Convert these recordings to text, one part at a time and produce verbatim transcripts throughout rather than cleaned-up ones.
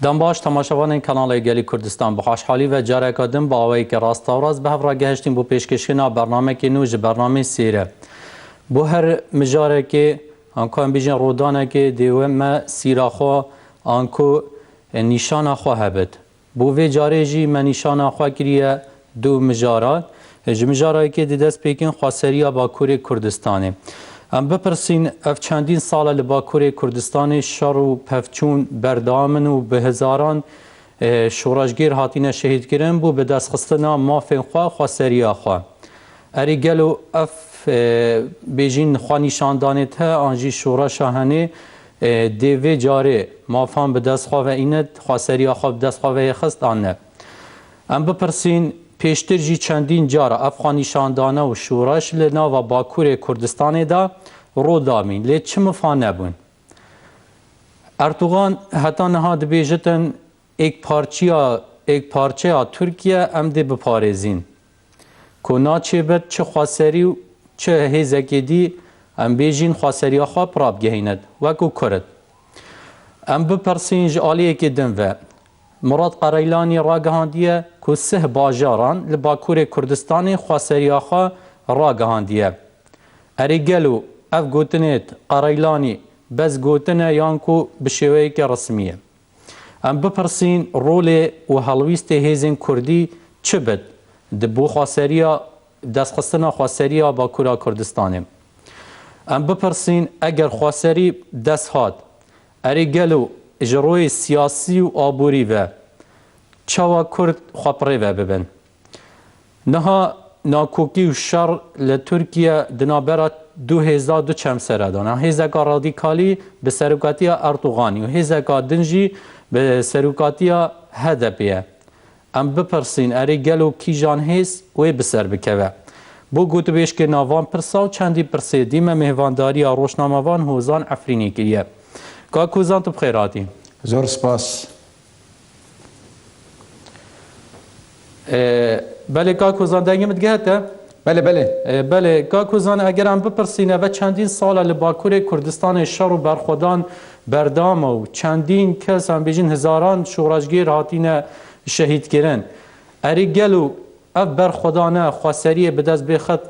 Dem baş, temaşevanên Kanalê Gelî Kurdistan, bi xweşhalî ve careka din bi awayekî rastewrast bi hev re gehiştîn bo pêşkêşkirina bernamekê nû ji bernameyê Sêre. Bo her mijarekê, anku em bêjin rodanekê, dê we me sîra xwe, anku nîşana xwe hebit. Bo vê carê jî me nîşana xwe kiriye du mijaran. Ji mijara yekê dê dest pê kin xweseriya Bakurê Kurdistanê. Em bipirsîn, ev çendîn sal e li Bakurê Kurdistanê şer û pevçûn berdewam in û bi hezaran, e, şoreşgêr hatine şehîdkirin bo bi destxistina mafên xwe, xweseriya xwe. Erê gelo ev, e, bêjîn xwenîşandanê te an jî şoreşa henê, e, dê vê carê mafan bi dest xwe ve înit, xweseriya xwe bi dest xwe ve yê xist an ne? Em bipirsîn, pêştir jî çendîn cara ev xwenîşandane û şoreş li nava Bakurê Kurdistanê de rû dabîn, lê çi mifa nebûn? Erdogan heta niha dibêjitin, êkparçiya, êkparçeya Tirkiye em dê biparêzîn. Ku naçêbit çi xweserî û çi hêzekê dî, em bêjîn xweseriya xwe pira bigehînit, wekû Kurd. Em bipirsîn ji aliyekê din ve. Murat Qereylanî ragihandiye ku sih bajaran li Bakurê Kurdistanê xweseriya xwe ragihandiye. Erê gelo ev gotinêt Qereylanî bes gotin e yan ku bi şêweyeke resmî ye? Em bipirsîn, rolê û helwîstê hêzên kurdî çi bit di bo xweseriya, destxistina xweseriya Bakura Kurdistanê? Em bipirsîn, eger xweserî dest hat, erê gelo ji royê siyasî û aborî ve çawa kurd xwe bi rê ve bibin? Niha nakokî û şer li Tirkiye di navbera du hêza du çemsere de ne. Hêzeka radîkalî bi serokatiya Erdoganî û hêzeka din jî bi serokatiya H D P ye. Em bipirsîn, erê gelo kîjan hêz wê bi ser bikeve? Bo gotibêjkirina van pirsa û çendî pirsê dî me mêhvandariya rojnamevan Hozan Efrînî kiriye. Kak Hozan, tu bi xêr hatî. Zor spas. E, belê Kak Hozan, dengê min digehete? Belê, belê. E, belê, Kak Hozan, eger em bipirsîne, ve çendîn sal e li Bakurê Kurdistanê şer û berxwedan berdewam e û çendîn kes, em bêjin hezaran şoreşgêr hatine şehîdkirin. Erê gelo ev berxwedane xweseriyê bi dest bêxit?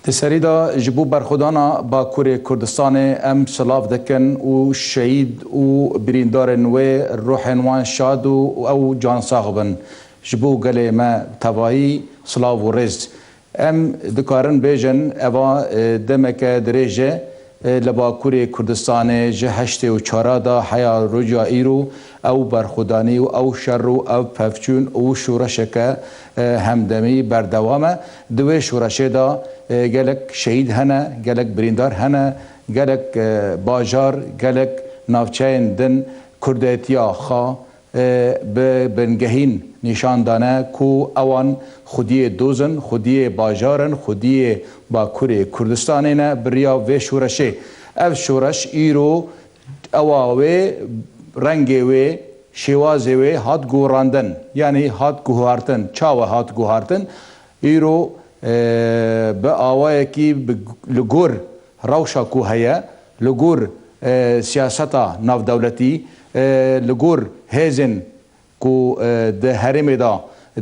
Di serî de ji bo berxwedana Bakurê Kurdistanê em silav dikin û şehîd û birîndarên wê ruhên wan şad û ew cansax bin. Ji bo gelê me tevayî silav û rêz. Em dikarin bêjin, eva, e, demeke dirêj e, e, li Bakurê Kurdistanê ji heştê û çara de heya roja îro ew berxwedanî û ew şer û ev pevçûn û şoreşeke, e, hemdemî berdewam e. Di wê şoreşê de, e, gelek şehîd hene, gelek birîndar hene, gelek, e, bajar, gelek navçeyên din kurdetiya xwe, e, bi bingehîn nîşan dane ku ewan xwediyê doz in, xwediyê bajar in, xwediyê Bakurê Kurdistanê ne bi riya vê şoreşê. Ev şoreş îro ewa wê, rengê wê, şêwazê wê hat gorandin, yanî hat guhartin. Çawa hat guhartin? Îro, e, bi awayekî bi, li gor rewşa ku heye, li gor, e, siyaseta navdewletî, e, li gor hêzên ku, e, di herêmê de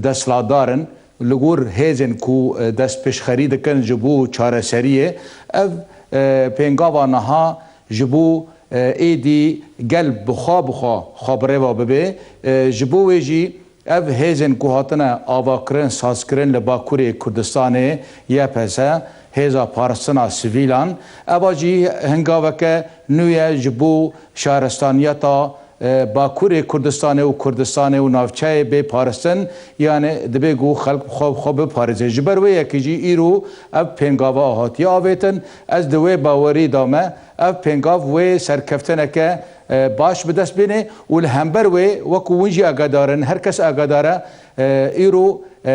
desthilatdar in, li gor hêzên ku, e, destpêşxerî dikin ji bo çareseriyê, ev, e, pêngava niha ji bo, e, êdî gel bi xwe bi xwe xwe bi rê ve bibe. E, ji bo wê jî ev hêzên ku hatine avakirin, sazkirin li Bakurê Kurdistanê, Y P S, Hêza Parastina Sivîlan, eva jî hingaveke nû ye ji bo şaristaniyeta, e, Bakurê Kurdistanê û Kurdistanê û navçeyê bê parastin, yanî dibe ku xelk xwe, xwe biparêze. Ji ber wê yekê jî îro ev pêngava hatiye avêtin. Ez di wê bawerî de me, ev pêngav wê serkeftineke, e, baş bi dest bêne û li hember wê, wekû win jî agadar in, her kes agadar e, e, îro, e,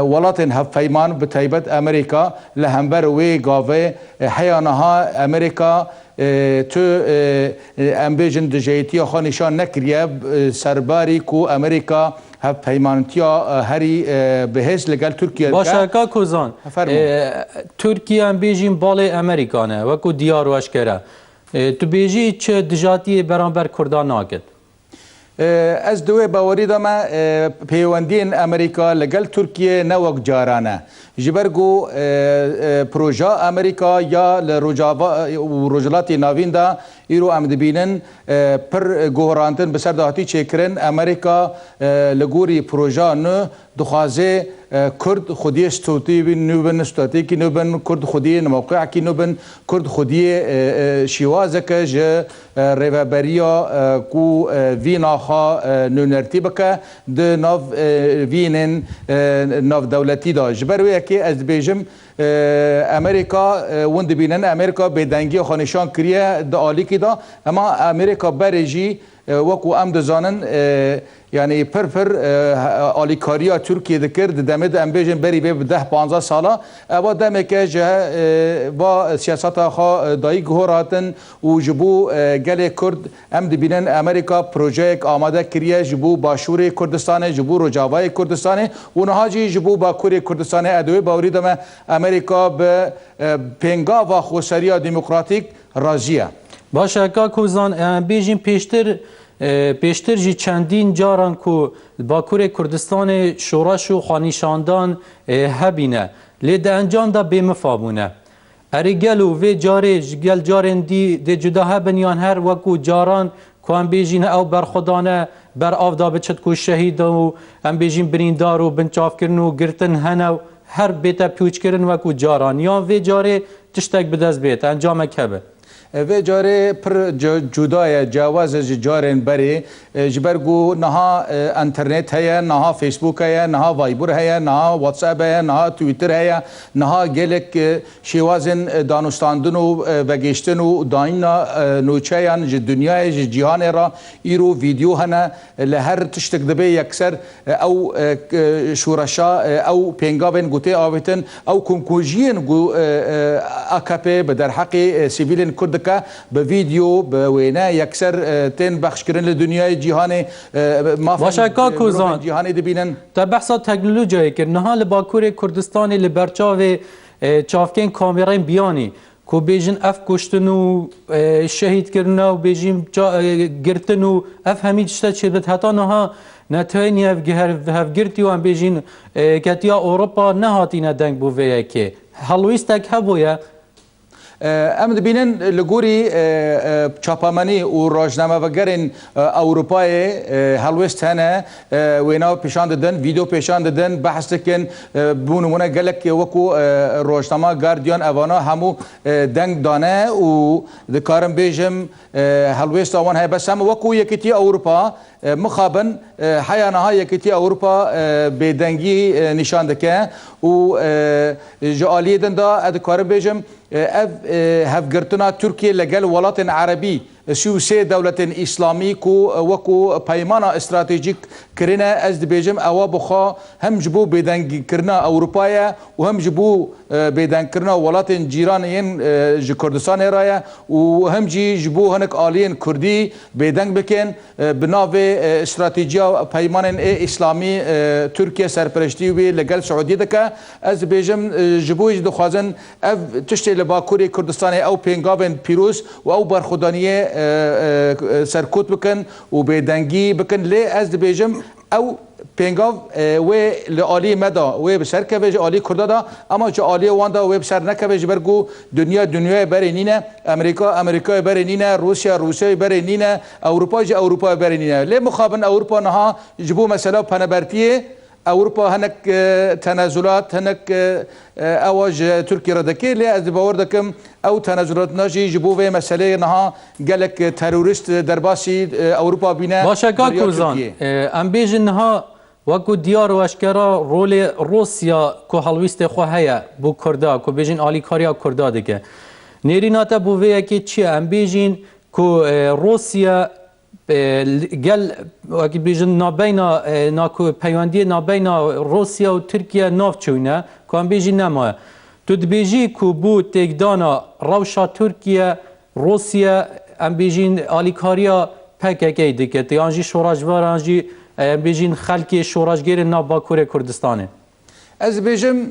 welatên hevpeyman, bi taybet Amerîka, li hember wê gavê, e, heya niha Amerîka, e, tu, e, e, em bêjin dijeyîtiya xwe nîşan nekiriye, e, serbarî ku Amerîka hevpeymantiya, e, herî, e, bihêz li gel Tirkiye dike. Baş e, Kak Hozan. Fermo. E, Tirkiye, em bêjin, balê Amerîka ne, wekû diyar û eşkere. E, tu bêjî çi dijatiyê beramber Kurdan nakin? E, ez di wê bawerî de me, e, pêwendiyên Amerîka li gel Tirkiyê ne wek caran e. Ji ber ku, e, e, proja Amerîka ya li Rojava û Rojhilatê Navîn de îro em dibînin, e, pir guherantin bi ser de hatî çêkirin. Amerîka, e, li gorî proja nû dixwaze, e, Kurd xwediyê statûyê nû bin, statûyekî nû bin, Kurd xwediyê mewqeyekî nû bin, Kurd xwediyê, e, e, şîwazeke ji, e, rêveberiya, e, ku, e, vî naxa, e, nûnertî bike di nav, e, vînên, e, navdewletî de. Ji ber wê yekê ez dibêjim, e, Amerîka, e, win dibînin, Amerîka bêdengiyê xwe nîşan kiriye di alîkî de, ema Amerîka berê jî, e, wekû em dizanin, e, yanî pir pir, e, alîkariya Tirkiyê dikir, di demê de em bêjin berî vê bi deh panzdeh sala, eva demeke ji, e, va siyaseta xwe, e, dayî guhor hatin û ji bo, e, gelê Kurd em dibînin Amerîka projeyek amade kiriye ji bo Başûrê Kurdistanê, ji bo Rojavayê Kurdistanê û niha jî ji bo Bakurê Kurdistanê. Ez di wê bawerî de me Amerîka bi, e, pêngava xweseriya demokratîk razî ye. Baş e, Kak Ozan, em bêjin pêştir, e, pêştir jî çendîn caran ku li Bakurê Kurdistanê şoreş û xwenîşandan, e, hebîne, lê di encam de bêmifa bûne. Erê gelo vê carê ji gel carên dî dê cuda hebin yan her wekû caran ku em bêjîn ew berxwedane ber av da biçit ku şehîd û em bêjîn birîndar û binçavkirin û girtin hene û her bête pûçkirin wekû caran yan vê carê tiştek bi dest bêt, encamek hebe? E, vê carê pir cu-, cuda ye, cewaz e ji carên berê. E, ji ber ku niha, e, internet heye, niha Facebook heye, niha Viber heye, niha WhatsApp heye, niha Twitter heye, niha gelek, e, şêwazên, e, danûstandin û, e, vegihiştin û dayîna, e, nûçeyan ji dinyayê, ji cîhanê re îro vîdeo hene. Li her tiştek dibe yekser, e, ew, e, k-, şoreşa, e, ew pêngavên ku tê avêtin, ew komkujiyên ku, e, e, A K P bi derheqê, e, sivîlên Kurd dike, bi vîdeo, bi wêne yekser, e, tên bexşkirin li dinyayê cîhanê, e, mafên, Baş e, Kak e, mirovên Ozan, cîhanê dibînin. Te behsa teknolojiyayê kir. Niha li Bakurê Kurdistanê li berçavê, e, çavkên kamerayên biyanî ku bêjin ev kuştin û, e, şehîdkirina û bêjin ca-, e, girtin û ev hemî tişte çêbit. Heta niha neteweyên hev-, hev-, hevgirtî û em bêjin, e, Yeketiya Ewropa nehatîne deng bo vê yekê. Helwîstek hebûye. E, em dibînin li gorî, e, e, çapemenî û rojnamevegerên, e, Ewropayê, e, helwêst hene, e, wêna pêşan didin, vîdeo pêşan didin, behs dikin, e, bû nimûne gelek wekû, e, rojnama Guardian evana hemû, e, deng dane û dikarim bêjim, e, helwêsta wan heye. Bes em wekû Yekîtiya Ewropa, e, mixabin, e, heya niha Yekîtiya Ewropa, e, bêdengî, e, nîşan dike û, e, ji aliyê din de ez dikarim bêjim, e, ev, e, hevgirtina Tirkiye li gel welatên Erebî, sî û sê dewletên Îslamî ku, e, wekû peymana stratejîk kirine, ez dibêjim ewa bi xwe hem ji bo bêdengkirina Ewropa ye û hem ji bo, e, bêdengkirina welatên cîran yên, e, ji Kurdistanê re ye û hem jî ji bo hinek aliyên Kurdî bêdeng bikin, e, bi navê, e, stratejiya peymanên ê Îslamî, e, Tirkiye serpereştî wî li gel Siûdiyê dike. Ez dibêjim, e, ji bo jî dixwazin ev tiştê li Bakurê Kurdistanê ew pêngavên pîroz û ew berxwedaniyê, e, e, serkot bikin û bêdengî bikin. Lê ez dibêjim ew pêngav, e, wê li alî me de wê bi ser keve ji alî Kurda de, ama ji aliyê wan de wê bi ser nekeve, ji ber ku dinya dinyayê berê nîne, Amerîka Amerîkayê berê nîne, Rûsya Rûsyayê berê nîne, Ewropa jî Ewropayê berê nîne. Lê mixabin Ewropa niha ji bo mesela penabertiyê, Ewropa hinek, e, tenezulat, hinek, e, e, ewa ji Tirkiye re dike. Lê ez bawer dikim ew tenezulatna jî ji bo vê meseleyê niha gelek terorîst derbasî, e, Ewropa bîne. Baş e, Kak Ozan, e, em bêjin niha wekû diyar û eşkera rolê Rûsya ku helwîstê xwe heye bo Kurda, ku bêjin alîkariya Kurda dike. Nêrîna te bo vê yekê çi ye? Em bêjin ku, e, Rûsya, e, gel, wekî bêjin nabeyna, e, na ku peywendiyê nabeyna Rûsya û Tirkiye nav çûyne, ku em bêjî nemaye. Tu dibêjî ku bo têkdana rewşa Tirkiye, Rûsya, em bêjîn alîkariya P K K dikit, yan jî şoreşvaran jî, em bêjîn xelkê şoreşgêrên nav Bakurê Kurdistanê? Ez dibêjim,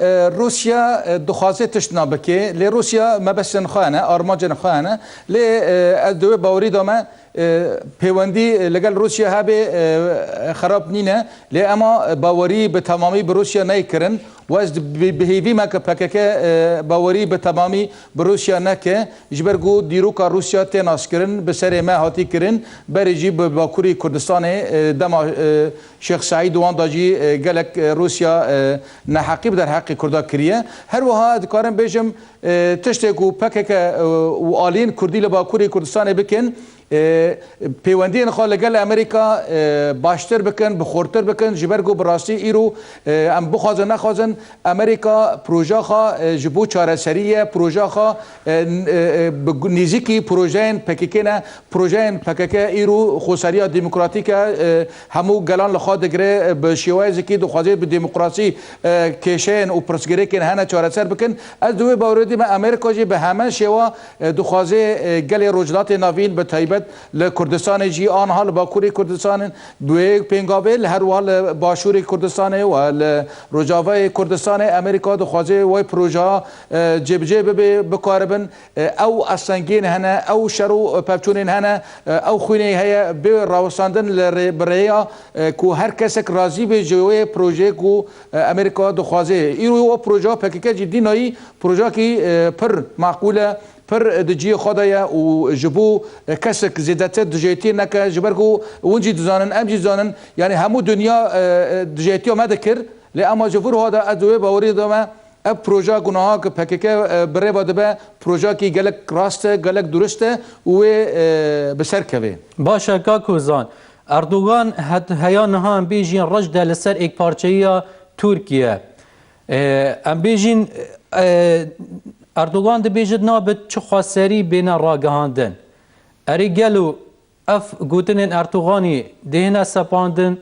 E, Rûsya, e, dixwaze tiştna bike, lê Rûsya mebestên xwe hene, armancên xwe hene. Lê, e, ez di wê bawerî de me, e, pêwendî, e, li gel Rûsya hebe, e, xerab nîne. Lê ema bawerî bi temamî bi Rûsya neyê kirin. Û ez di, bi, bi hêvî me ke P K K, e, bawerî bi temamî bi Rûsya neke. Ji ber ku dîroka Rûsya tê naskirin, bi serê me hatî kirin. Berê jî bi Bakurê Kurdistanê, e, dema, e, Şêx Seîd û wan da jî, e, gelek, e, Rûsya, e, neheqî bi derheqê Kurda kiriye. Her wiha dikarim bêjim, e, tiştê ku P K K, e, û aliyên Kurdî li Bakurê Kurdistanê bikin, e, pêwendiyên xwe li gel Amerîka, e, baştir bikin, bi xurtir bikin, ji ber ku bi rastî îro, e, em bixwazin nexwazin, Amerîka proja xwe, e, ji bo çareseriyê, proja xwe, e, n-, e, e, bi gu-, nêzîkî projeyên P K K ne, Projeyên P K K îro xweseriya demokratîk e, e, hemû gelan li xwe digire, e, bi şêweyekî dixwaze bi demokrasî, e, kêşeyên û pirsgirêkên hene çareser bikin. Ez di wê bawerê de me Amerîka jî bi hemen şêwa, e, dixwaze, e, gelê Rojhilatê Navîn bi taybet li Kurdistanê jî, aniha li Bakurê Kurdistanê, bi wê pêngavê li her wiha li Başûrê Kurdistanê û li Rojavayê Kurdistanê Amerîka dixwaze wê projeya, e, cêbicê bibe, bikaribin. E, ew astengên hene, ew şer û pevçûnên hene, e, ew xwînê heye, bê rawestandin li rê, bi rêya, e, ku her kesek razî be ji wê projeyê ku, e, Amerîka dixwaze. Îro ew projeya P K K jî dînayî projeyekî, e, pir maqûl e, pir di cihê xwe de ye û ji bo, e, kesek zêdetir dijêtiyê neke, ji ber ku hûn jî dizanin, em jî dizanin, yanî hemû dinya, e, e, dijêtiya me dikir, lê ema ji vir ha de ez di wê bawerî de me, Ev proja ku niha ki P K K, e, bi rê ve dibe, projeyekî gelek rast e, gelek durist e û wê, e, bi ser keve. Baş e, kak Ozan. Erdogan het-, heya niha em bêjin reş de li ser êkparçeyiya Tirkiye. E, em bêjin, e, Erdogan dibêjit nabe çi xweserî bêne ragihandin. Erê gelo ev gotinên Erdoganî dihêne sepandin?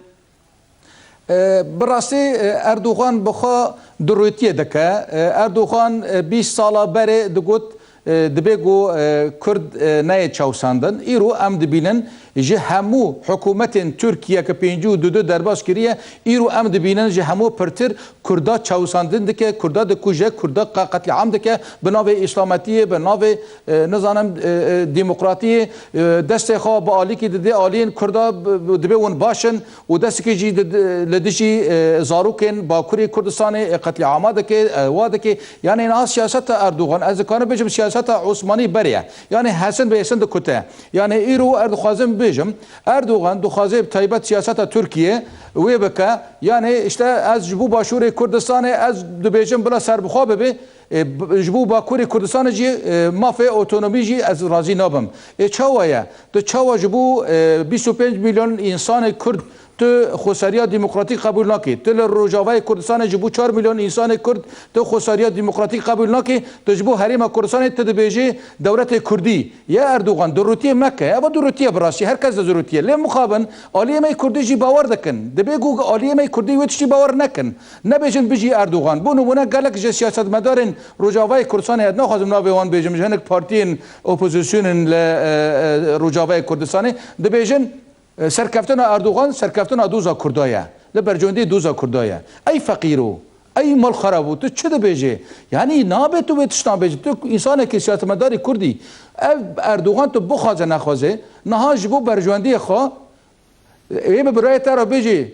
E, bi rastî, e, Erdogan bi xwe durûtiyê dike. E, Erdogan, e, bîst sala berê digot, e, dibê ku, e, Kurd, e, neyê çewsandin. Îro em dibînin ji hemû hikûmetên Tirkiye ke pêncî û du du derbas kiriye, îro em dibînin ji hemû pirtir Kurda çawsandin dike, Kurda dikuje, Kurda qa-, qetlîam dike, bi navê Îslametiyê, bi navê, e, nizanim, e, e, demokratiyê, e, destê xwe bi alîkî dide aliyên Kurda, bi, bi, dibê hûn baş in û destekê jî di, di, li dijî, e, zarokên Bakurê Kurdistanê, e, qetlîama dike, e, wa dike. Yanî niha siyaseta Erdogan, ez dikarim bêjim siyaseta Osmanî berê ye. Yanî hesin bi hesin dikute. Yanî îro ez dixwazim bêjim, Erdogan dixwaze bi taybet siyaseta Tirkiye wê bike. Yanî işte ez ji bo Başûrê Kurdistanê ez dibêjim bila serbixwe bibe. E, b-, ji bo Bakurê Kurdistanê jî, e, mafê otonomî jî ez razî nabim. E, çawa ye? Tu çawa ji bo, e, bîst û pênc milyon însanê Kurd tu xweseriya demokratîk qebûl nakî? Tu li Rojavayê Kurdistanê ji bo çar milyon însanê Kurd tu xweseriya demokratîk qebûl nakî? Tu ji bo Herêma Kurdistanê tu dibêjî dewletê Kurdî. Ya Erdogan, durûtiyê meke. Eva durûtiye bi rastî. Her kes de durûtiye. Lê mixabin, aliyê me yê Kurdî jî bawer dikin. Dibê ku aliyê me yê Kurdî wê tiştî bawer nekin. Nebêjin bijî Erdogan. Bo nimûne gelek ji siyasetmedarên Rojavayê Kurdistanê, ez naxwazim navê wan bêjim, ji hinek partiyên opozîsyonên li, e, e, Rojavayê Kurdistanê, dibêjin, e, serkeftina Erdogan, serkeftina doza Kurda ye. Li bercewendî doza Kurda ye. Ey feqîro, ey malxerabo, tu çi dibêjê? Yanî nabe tu wê tiştan bêjî. Tu însanekî siyasetmedarî Kurdî. Ev Erdogan tu bixwaze nexwaze, niha ji bo bercewendiyê xwe, ê bi birayê te re bêjî,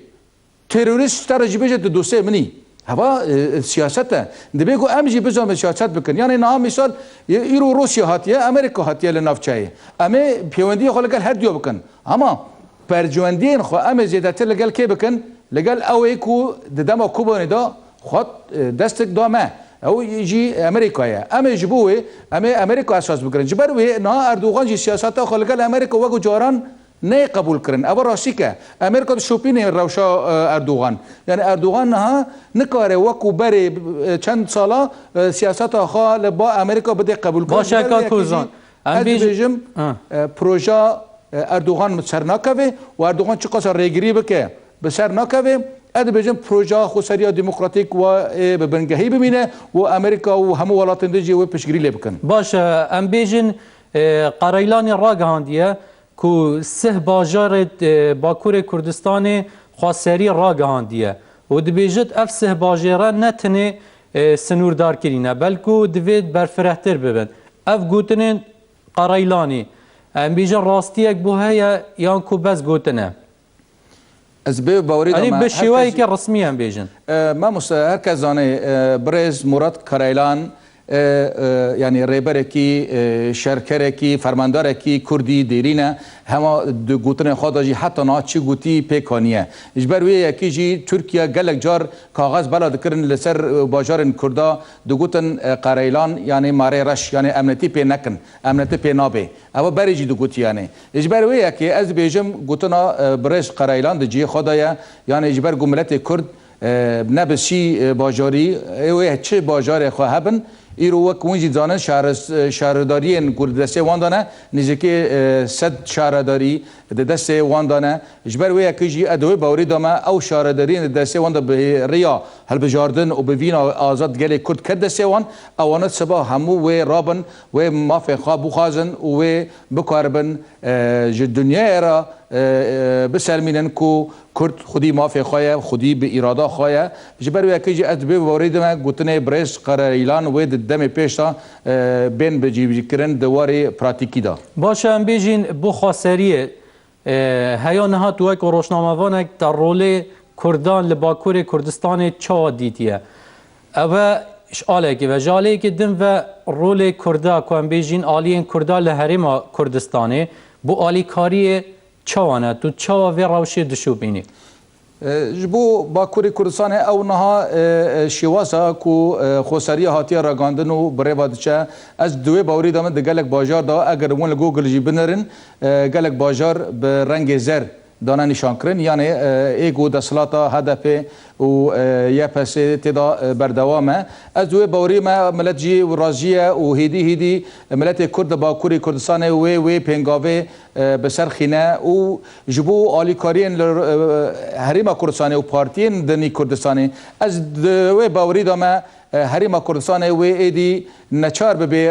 terorîst te re jî bêje tu dostê min î. Heva, e, e, siyaset e. Dibê ku em jî bizanin siyaset bikin. Yanî niha mîsal, e, îro Rûsya hatiye, Amerîka hatiye li navçeyê. Em ê pêwendiyê xwe li gel her duya bikin. Ama percewendiyên xwe em ê zêdetir li gel kê bikin? Li gel ew ê ku di dema Kobanê de xwe, e, destek da me. Ew jî Amerîka ye. Em ê ji bo wê, em ê Amerîka esas bigirin. Ji ber wê niha Erdogan jî siyaseta xwe li gel Amerîka wek caran neyê qebûl kirin. Ev rastîk e. Amerîka dişopîne rewşa, e, Erdogan. Yani Erdogan niha nikare wekû berê, e, çend sala, e, siyaseta xwe li ba Amerîka bide qebûlkirin. Baş e, kak Ozan. Em bêjin, ez dibêjim, ha, e, proja, e, Erdogan ser nakeve û Erdogan çiqasa rêgirî bike, bi ser nakeve. Ez dibêjim proja xweseriya demokratîk wa ê bi bingehî bimîne û Amerîka û hemû welatên din jî wê piştgirî lê bikin. Baş e, em bêjin, e, Qereylanê ragihandiye, ku sih bajarê, e, Bakurê Kurdistanê xweserî ragihandiye û dibêjit ev sih bajêre ne tenê, e, sinûrdar kirîne. Belku divê berfirehtir bibin. Ev gotinên Qereylanî, em bêjin rastiyek bo heye yan ku bes gotin e? Ez bê bawerî Yanî dame bi her kes şêweyeke resmî em bêjin. E, mamoste, her kes zanê, e, birêz Murat Karaylan, e, e, yanî rêberekî, e, şerkerekî, fermandarekî kurdî dêrîn e. Hema di gotinên xwe de jî heta niha çi gotî pêk aniye. Ji ber wê yekê jî Tirkiye gelek car kaxez bela dikirin li ser, e, bajarên Kurda, digotin, e, Qereylan, yanî marê reş, yanî emnetî pê nekin, emnetî pê nabê. Ewa berê jî digotî yanî. Ji ber wê yekê ez dibêjim gotina, e, birêz Qereylan di cihê xwe de ye. Yanî ji ber ku miletê Kurd, e, ne bi sî, e, bajarî, ê wê çi bajarê xwe hebin, îro wek hûn jî dizanin şaris-, e, şaredariyên ku di destê wan de ne, nêzîkî, e, sed şaredarî di destê wan de ne. Ji ber wê yekê jî ez di wê bawerî de me, ew şaredariyên di destê wan de bi rêya hilbijardin û bi vîna azad gelê Kurd ket destê wan, ewana siba hemû wê rabin, wê mafên xwe bixwazin û wê bikaribin, e, ji dinyayê re, e, e, biselmînin ku Kurd xwedî mafê xwe ye, xwedî bi îrada xwe ye. Ji ber wê yekê jî ez di vê bawerî de me gotinê birêz Qereylan wê di demê pêş de, e, bên bicîbicîkirin di warê pratîkî de. Baş e, em bêjin bo xweseriyê, e, heya niha tu wek rojnamevanek te rolê Kurdan li Bakurê Kurdistanê çawa dîtiye? Ev e ji alekê ve. Ji aleyekê din ve rolê Kurda, ku em bêjin aliyên Kurda li Herêma Kurdistanê, bo alîkariyê çawa ne? Tu çawa vê rewşê dişopînî? E, ji bo Bakurê Kurdistanê ew niha, e, e, şêwaza ku, e, xweseriya hatiye ragandin û bi rê ve diçe, ez di wê bawerî de me di gelek bajar de, eger hûn li Google jî binêrin, e, gelek bajar bi rengê zer dane nîşankirin, yanî, e, ê ku desthilata H D P û, e, Y P S tê de, e, berdewam e. Ez di wê bawerî me milet jî razî ye û hêdî hêdî miletê Kurd li Bakurê Kurdistanê wê, wê pêngavê, e, bi ser xîne û ji bo alîkariyên li, e, Herêma Kurdistanê û partiyên dinî Kurdistanê, ez di wê bawerî de me, e, Herêma Kurdistanê wê êdî neçar bibe, e,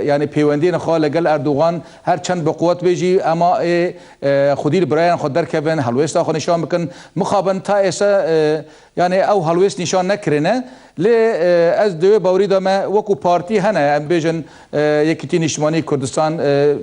e, yanî pêwendiyên xwe li gel Erdogan her çend bi quwet bê jî, ema ê, e, xwedî li birayên xwe derkevin, helwêsta xwe nîşan bikin. Mixabin ta êse, e, yanî ew helwêst nîşan nekirine. Lê, e, ez di wê bawerî de me wekû partî hene, em bêjin, e, Yekîtî Nîştimanî Kurdistan, e,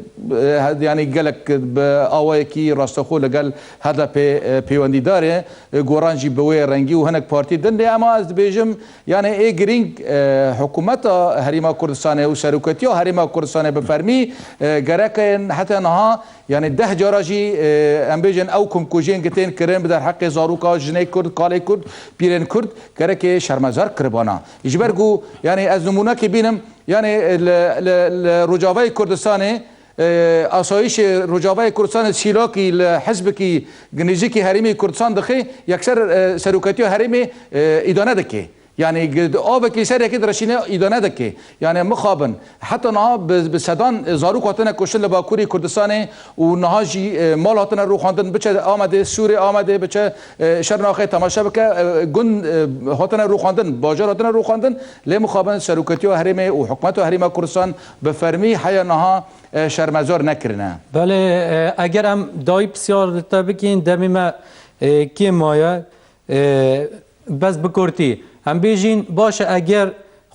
e, yanî gelek bi awayekî rastexo li gel H D P, e, pêwendîdar e, e, goran jî bi wê rengî û hinek partî din. Lê ema ez dibêjim, yanî ê girîng, e, hikûmeta Herêma Kurdistanê û seroketiya Herêma Kurdistanê bi fermî, e, gerek e heta niha, yanî deh cara jî, e, em bêjin ew komkujiyên ku tên kirin bi derheqê zaroka, jinê Kurd, kalê Kurd, pîrên Kurd, gerekê şermezar kiribana. Ji ber ku, yanî ez nimûnekê bînim, yanî li, li, li Rojavayê Kurdistanê, e, asayîşê Rojavayê Kurdistanê sîlakî li hizbekî nêzîkî Herêmê Kurdistan dixê, yekser, e, seroketiya herêmê, e, îdane dike. Yanî gi-, avekî ser yekê direşîne îdane dike. Yanî mixabin. Heta niha bi, bi sedan, e, zarok hatine kuştin li Bakurê Kurdistanê û niha jî, e, mal hatine rûxandin, biçe Amedê, Sûrê Amedê, biçe, e, Şirnexê temaşe bike, e, gund, e, hatine rûxandin, bajar hatine rûxandin. Lê mixabin seroketiya herêmê û hikûmeta Herêma Kurdistan bi fermî heya niha, e, şermezar nekirine. Belê, e, eger em dayî pisyar li te bikîn, demê me, e, kêm maye. E, bes bi kurtî, em bêjin, baş e, eger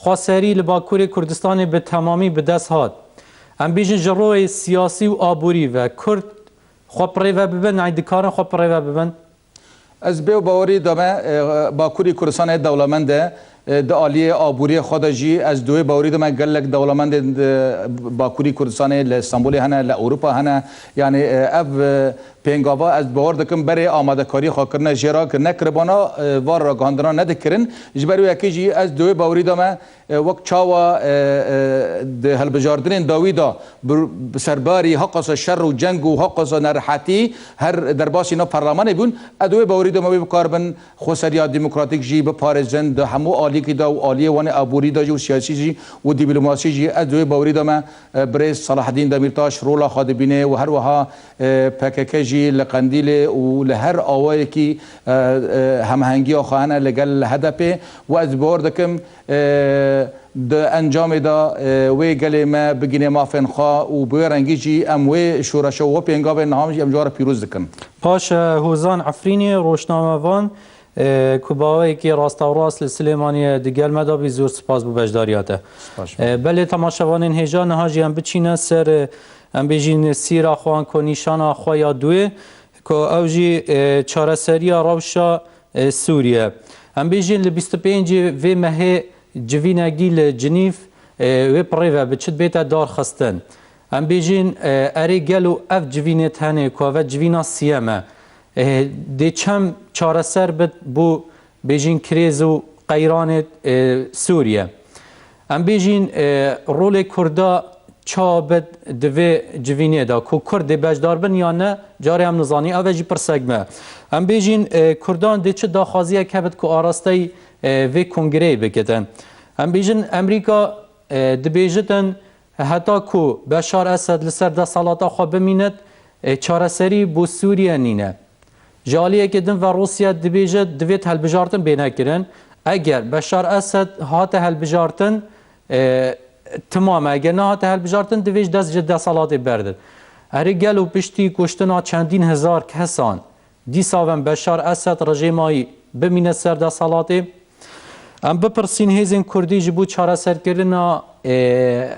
xweserî li Bakurê Kurdistanê bi temamî bi dest hat, em bêjin ji royê siyasî û aborî ve Kurd xwe bi rê ve bibin, ney dikarin xwe bi rê ve bibin? Ez bê û bawerî dame, e, Bakurê Kurdistanê dewlemend e, e, di aliyê aboriyê xwe de jî ez di wê bawerî dame gelek dewlemendên di Bakurê Kurdistanê li Stenbolê hene, li Ewropa hene. Yanî, e, ev, e, pêngava ez bawer dikim berê amadekariyê xwe kirine jê re, ku nekiribana, e, van ragihandina nedikirin. Ji ber wê yekê jî ez di wê bawerî de me, e, wek çawa, e, e, di hilbijardinên dawî de bi, bi serbarî heqasa şer û ceng û heqasa nerehetî her derbasî nav perlemanê bûn, ez di wê bawerî de me wê bikaribin xweseriya demokratîk jî biparêzin di hemû alîkî de û aliyê wan ê aborî de jî û siyasî jî û dîplomasî jî. Ez di wê bawerî de me, e, birêz Selahedîn Demîrtaş rola xwe dibîne û her wiha, e, P K K jî li Qendîlê û li her awayekî, e, e, hemhengiya xwe hene li gel H D P û ez bawer dikim, e, di encamê de, e, wê gelê me bigîne mafên xwe û bi wê rengî jî em wê şoreşa û wê pêngavên niha jî em ji wan re pîroz dikin. Paşe Hozan Efrînî, rojnamevan, e, ku baweyekî rastewrast li Silêmaniyê di gel me de bî, zor spas bo beşdariya te. Spas. E, belê temaşevanên hêja, niha jî em biçîne ser, e, em bêjîn sîra xwe an ku nîşana xwe ya duê, ku ew jî, e, çareseriya rewşa, e, Sûriye. Em bêjîn li bîst û pêncê vê mehê civînekî li Cinîv, e, wê pirê ve bi çi dibête darxistin. Em bêjîn, e, erê gelo ev civînê tenê ku ev civîna siyem e, e, dê çem çareser bit bo bêjîn krêz û qeyranê, e, Sûriye. Em bêjîn, e, rolê Kurda ça bit di vê civînê de ku Kurd dê beşdar bin yan ne, carê em nizanî, ev e jî pirsek me. Em bêjîn, e, Kurdan dê çi daxwaziyek hebit ku arasteyî, e, vê kongreyê bikitin. Em bêjin Amerîka, e, dibêjitin heta ku Beşar Esed li ser desthilata xwe bimînit, e, çareserî bo Sûriye nîne. Ji aliyekê din ve Rûsya dibêje divêt hilbijartin bêne kirin. Eger Beşar Esed hate hilbijartin, e, timam e. Eger nehate hilbijartin, divê ji dest ji desthilatê berdin. Erê gelo piştî kuştina çendîn hezar kesan dîsa ve Beşar Esed rejêmayî bimîne ser desthilatê? Em bipirsîn hêzên Kurdî ji bo çareserkirina, e,